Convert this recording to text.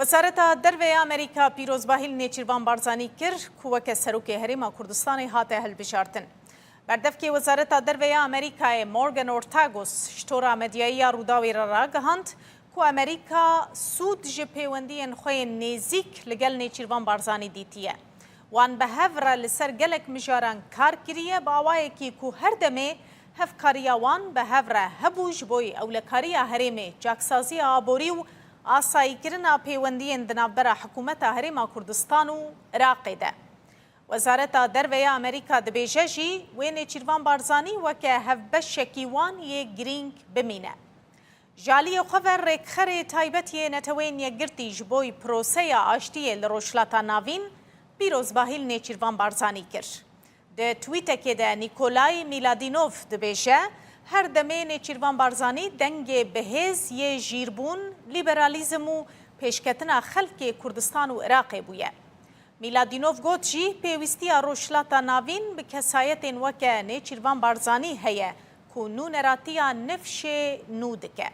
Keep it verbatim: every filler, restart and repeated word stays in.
Wezareta Derve ya Amerîka pîrozbahî li Nêçîrvan Barzanî kir ku weke Serokê Herêma Kurdistanê hate hilbijartin. Berdevkê Wezareta Derve ya Amerîkayê Morgan Ortagos ji tora medyayî ya Rûdawê re ragihand ku Amerîka sûd ji pêwendiyên xwe yên nêzîk li gel Nêçîrvan Barzanî dîtiye. Wan bi hev re li ser gelek mijaran kar kiriye, bi awayekî ku her demê hevkariya wan bi hev re hebû ji bo ewlekariya herêmê, çaksaziya aborî û asayîkirina pêwendiyên di navbera Hikûmeta Herêma Kurdistan û Iraqê de. Wezareta Derve ya Amerîka dibêje jî wê Nêçîrvan Barzanî weke hevbeşekî wan yê girîng bimîne. Ji aliyê xwe ve rêkxerê taybet yê Neteweyên Yekgirtî ji bo proseya aştiyê li Rojhilata Navîn pîrozbahî li Nêçîrvan Barzanî kir. Di twîtekê de Nîkolay Mîladînov dibêje, her demê Nêçîrvan Barzanî dengê bihêz yê jîrbûn, lîberalîzm û pêşketina xelkê Kurdistan û Iraqê bûye. Mîladînov got jî, pêwîstiya Rojhilata Navîn bi kesayetên weke Nêçîrvan Barzanî heye ku nûneratiya nifşê nû dike.